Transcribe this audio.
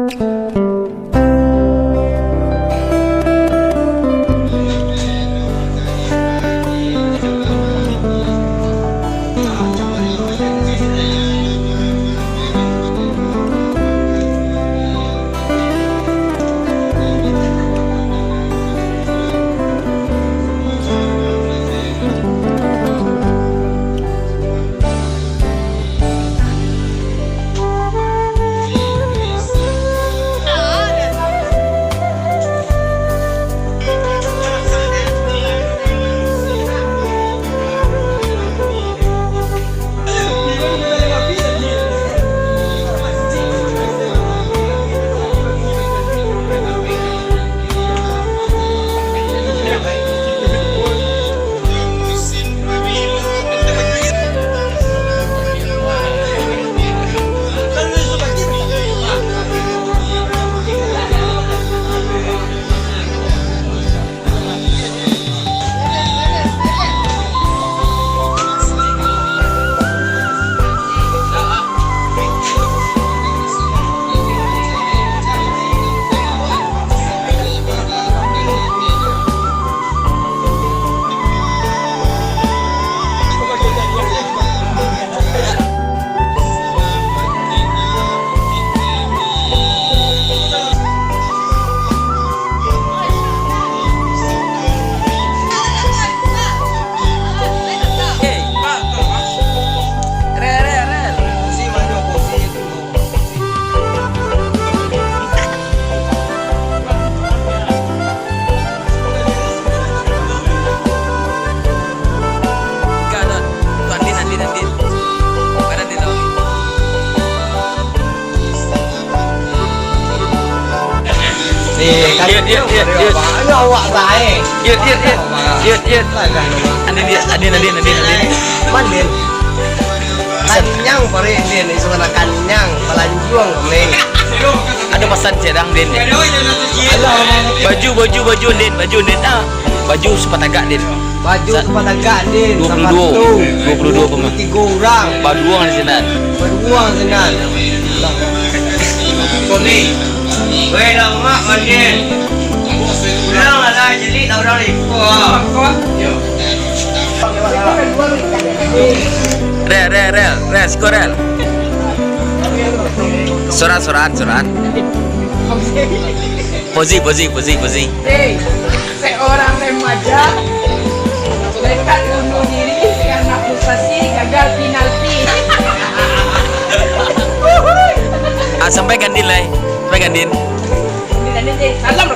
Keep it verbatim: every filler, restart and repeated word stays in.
Eh, kan. Yut, yut, yut, yut. Ayo awak bae. Yut, yut, yut. Yut, yut. Andin, Andin, Andin, Andin, Andin. Mandin. Kanyang paruik Din, isu kana kanyang, balanjuang, Leng. Ado pasan ciek, Din. Alah. Baju, baju, baju, Din, baju, Din. Ah, baju sapatagak, Din. Baju sapatagak, Din. Dua puluh dua. Sapatu. Dua puluh dua pemain. Tigo urang. Baduang di sinan. Baduang sinan. Tony. Weh, lamak, Mandin. Urang lah, lah, jelik lah urang ni. Wah. Rel, rel, rel, rel, siko rel. Soran, soran, soran. Pozi, pozi, pozi, pozi. Hei, seorang remaja nekat bunuh diri karena frustasi gagal penalti. Ah, sampaikan Din lah, eh. Sampaikan Din. Din, Din, Din. Salam.